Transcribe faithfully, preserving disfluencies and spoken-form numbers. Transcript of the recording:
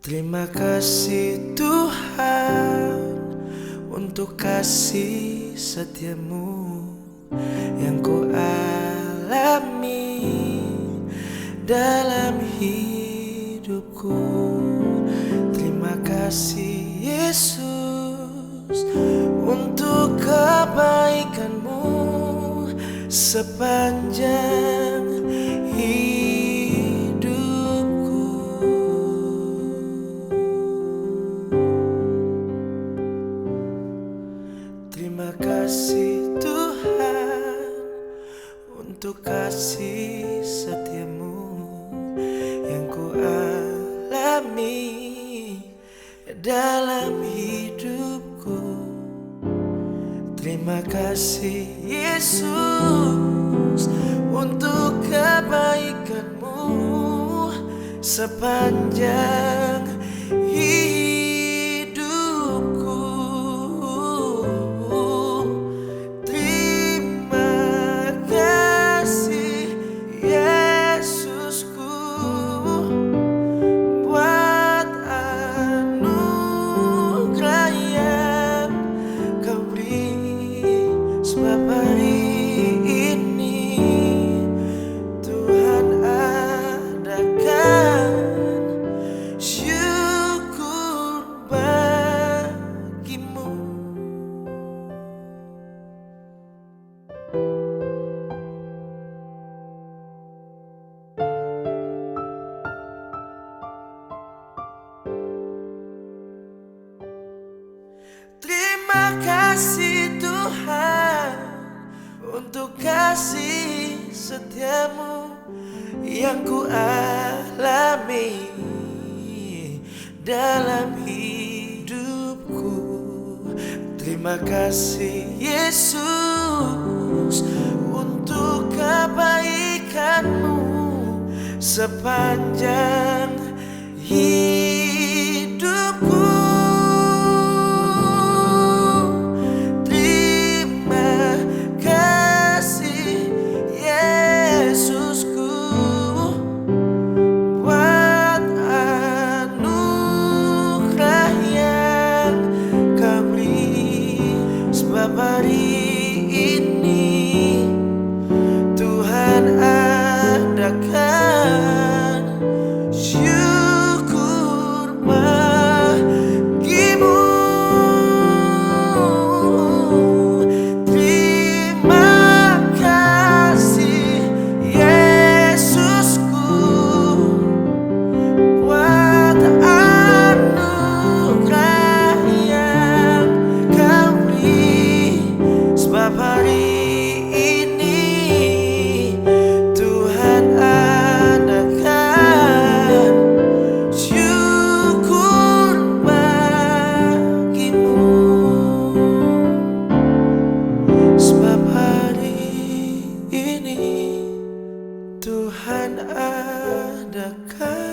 Terima kasih Tuhan untuk kasih setiamu yang ku alami dalam hidupku. Terima kasih Yesus untuk kebaikanmu sepanjang hidupku. Terima kasih Tuhan untuk kasih setiamu yang ku alami dalam hidupku. Terima kasih Yesus untuk kebaikanmu sepanjang hidupku. Terima kasih Yesusku buat anugerah yang Kau beri. Sebab hari ini Tuhan adakan syukur bagimu. Terima kasih Tuhan untuk kasih setiamu yang ku alami dalam hidupku. Terima kasih Yesus untuk kebaikanmu sepanjang hidupku. Terima kasih Yesusku buat anugerah yang Kau beri. Sebab hari ini Tuhan adakan syukur bagimu. Terima kasih Yesusku buat anugerah yang Kau beri. Sebab hari ini Tuhan adakan syukur bagimu. Sebab hari ini Tuhan adakan